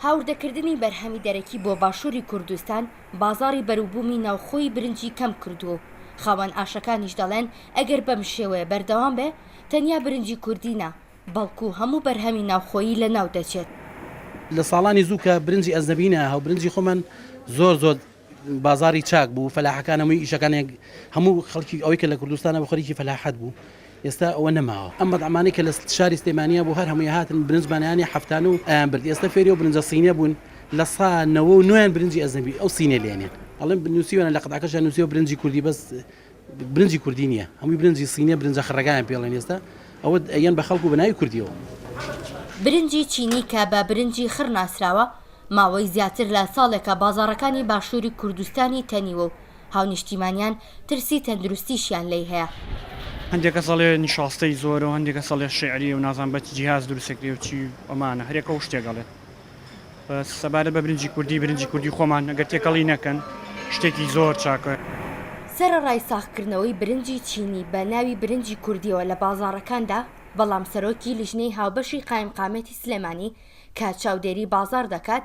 هاوردەکردنی بەرهەمی دەرەکی بۆ باشووری کوردستان بازاڕی بەروبوومی ناوخۆی برنجی کەم کردووە و خاوەن ئاشەکانیش دەڵێن ئەگەر بەم شێوەیە بەردەوام بێ تەنیا برنجی کوردی نا بەڵکو هەموو بەرهەمی ناوخۆیی لەناو دەچێت. لە ساڵانی زوو کە برنجی ئەجنەبی نەهاو برنجی خۆمان زۆر زۆر بازاڕی چاک بوو فەلاحەکان هەمووی ئیشەکانیان هەموو خەڵکی ئەوەی کە لە کوردستانە بوو خەریکی فەلاحەت بوو ئێستا ئەوە نەماوە ئەم مەتعەمانەی کە لە شاری سلێمانیا بوو هەر هەمووی هاتن برنجمانیانی حەفتانە و ئەیان برد ئێستا فێری ئەو برنجە سینە بوون لە سا نەوە و نۆیان برنجی ئەجنەبی ئەو سینە لێنێن ئەڵێن نووسیویانە لە قەتعەکەشیان نووسیوە برنجی کوردی بەس برنجی کوردی نییە هەمووی برنجی سینە برنجە خڕەکانیان پێڵێن ئێستا ئەوە ئەیەن بە خەڵک و بە ناوی کوردیەوە. برنجی چینی کە بە برنجی خڕ ناسراوە، ماوەی زیاتر لە ساڵێکە بازاڕەکانی باشووری کوردستانی تەنیوە و هاونیشتیمانیان ترسی تەندروستیشیان لێی هەیە. هەندێک کەس ئەڵێ نیشاستەی زۆرە و هەندێک کەس ئەڵێ شیعریە و نازانم بە چ جیهاز دروست ئەکرێ و چی و ئەمانە هەریەکە و شتێک ئەڵێت بەس سەبارەت بە برنجی کوردی برنجی کوردی خۆمان ئەگەر تێکەڵی نەکەن شتێکی زۆر چاکە. سەرەڕای ساغکردنەوەی برنجی چینی بە ناوی برنجی کوردیەوە لە بازاڕەکاندا، بەڵام سەرۆکی لیژنەی هاوبەشی قایمقامیەتی سلێمانی کە چاودێری بازاڕ دەکات،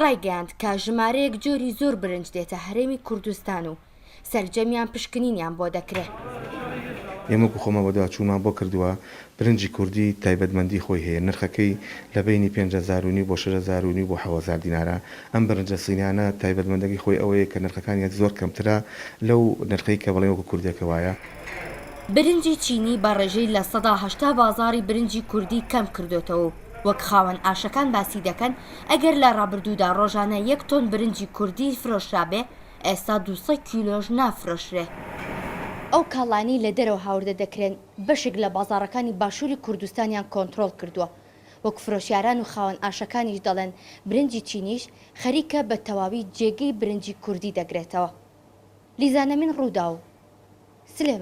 ڕایگەیاند کە ژمارەیەک جۆری زۆر برنج دێتە هەرێمی کوردستان و سەرجەمیان پشکنینیان بۆ دەکرێ. ئێمە وەکو خۆمان بەدواچوونمان بۆ کردووە، برنجی کوردی تایبەتمەندی خۆی هەیە، نرخەکەی لە بەینی 5500 بۆ 6500 بۆ 7000 دینارە، ئەم برنجە سینیانە تایبەتمەندەکەی خۆی ئەوەیە کە نرخەکانیان زۆر کەمترە لەو نرخەی کە بڵێین وەکو کوردیەکە وایە. برنجی چینی بە ڕێژەی 80% بازاڕی برنجی کوردی کەم کردۆتەوە و وەک خاوەن ئاشەکان باسی دەکەن ئەگەر لە ڕابردوودا ڕۆژانە یەک تۆن برنجی کوردی فرۆشرابێ ئێستا 200 کیلۆش نافرۆشرێ. ئەو کاڵایانەی لە دەرەوە هاوردە دەکرێن بەشێک لە بازاڕەکانی باشووری کوردستانیان کۆنترۆڵ کردووە، وەک فرۆشیاران و خاوەن ئاشەکانیش دەڵێن برنجی چینیش خەریکە بە تەواوی جێگەی برنجی کوردی دەگرێتەوە. لیزا نەمین، رووداو، سلێمانی.